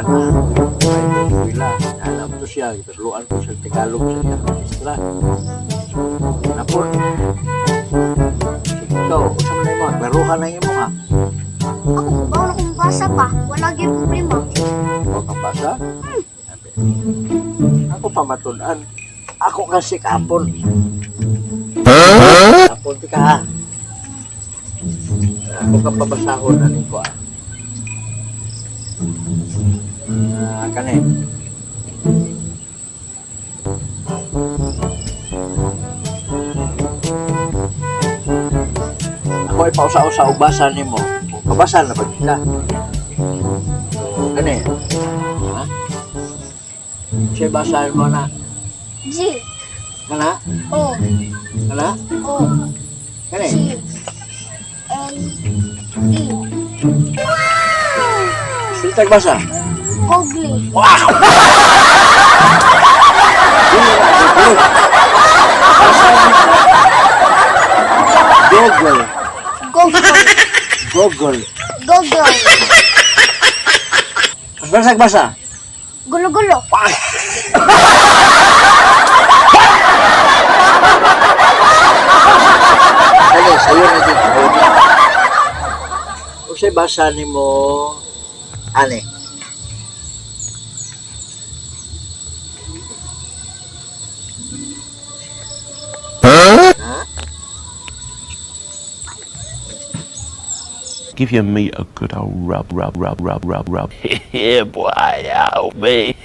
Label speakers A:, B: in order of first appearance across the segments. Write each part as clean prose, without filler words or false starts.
A: na. Ay, eskwela. Alam to siya, gitudloan ko sa Tagalog sa iyang maestra. Napon. Sige, ikaw, unsa man imo? Klaruhan na imo ha.
B: Ako, kubaw na kong basa pa. Wala gyud problema.
A: Wa kang basa? Ako pamatud-an. Ako kasi kapon. Kapon ti ka ha. Ako ka pabasahon ani ko ah. Ah, kani. Ako ay pausa-usa og basa nimo. Kabasa na ba ka? So, kani. Ha? Siya basahin mo na.
B: G.
A: Kana?
B: O.
A: Kana?
B: O.
A: Kani?
B: G. L. E.
A: Siltag basa.
B: Google.
A: Wow! Google.
B: Google.
A: Google.
B: Google.
A: Basa basa.
B: Gulo-gulo.
A: Kani, sayo na din. Sayo na. Unsay basa nimo ani? Ha?
C: Give your meat a good old rub, rub, rub, rub, rub, rub. Yeah, boy, help me.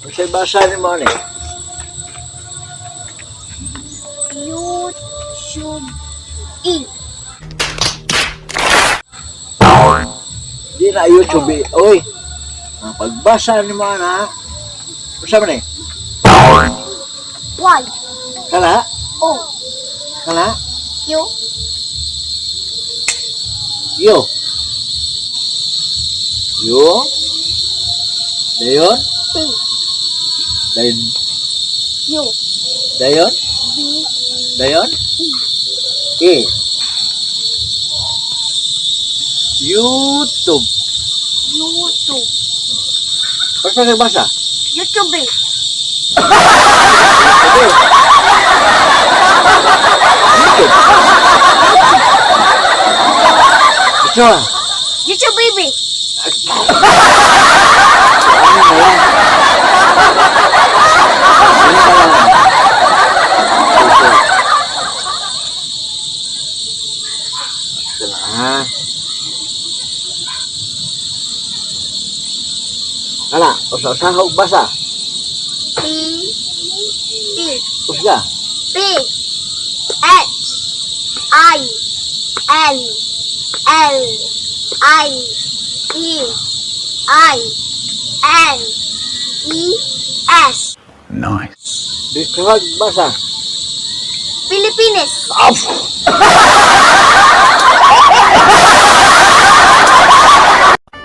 A: Unsay basa nimo ani?
B: YouTube. E.
A: Di na YouTube eh. Oy. Ang pagbasa nimo ana. Unsa man eh?
B: Y.
A: Kana?
B: O.
A: Kana?
B: U.
A: Yo. Yo. Dayon.
B: T.
A: Dayon.
B: U.
A: Dayon.
B: B.
A: Dayon.
B: E.
A: E. YouTube.
B: YouTube.
A: Basta nagbasa.
B: YouTube.
A: Okay. YouTube. Gusto ah.
B: YouTube baby.
A: Ano na lang? Ano na lang? Ito. Ito na, ha? Kana, usa-usa og basa.
B: P. P.
A: Usga.
B: P. H. I. L. L. I. E. I. N. E. S.
C: Nice.
A: Bisag basa.
B: Pilipinas.
A: Off!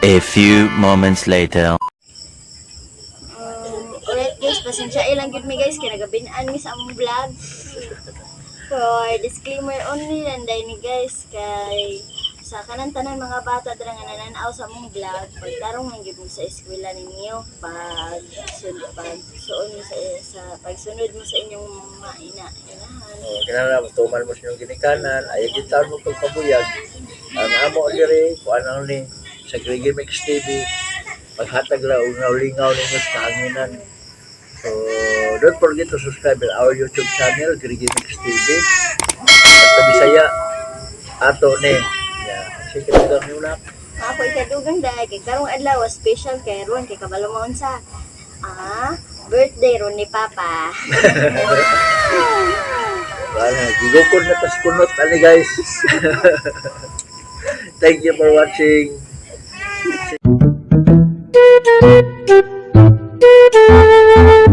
D: A few moments later.
E: Alright guys, pasensya ilang gyud mi guys kay nagabin-an mi sa among vlog. For disclaimer only lang dahil ni guys kay sa kanan tanan mga bata dira nga nananaw sa among vlog, pagtarong lang gyud mo sa eskwela ninyo, pag suon mo sa pagsunod mo sa inyong mga ina inahan.
A: Oh, kinahanglan tuman mo sa inyong ginikanan, ayaw gid mo pagpabuyag. Ang amo diri, kuan ang ni sa Grigi Mix TV, paghatag ra og lingaw ninyo sa kahanginan. So, don't forget to subscribe in our YouTube channel, Grigi Mix TV. Basta Bisaya, ato ni. Yeah. Sige, dugang ni ulap.
E: Ako ikadugang dahil kay karong adlaw special kay ron kay kabalo mo unsa. Ah, birthday ron ni Papa.
A: Wala, gigukod na tas kunot ani guys. Thank you for watching.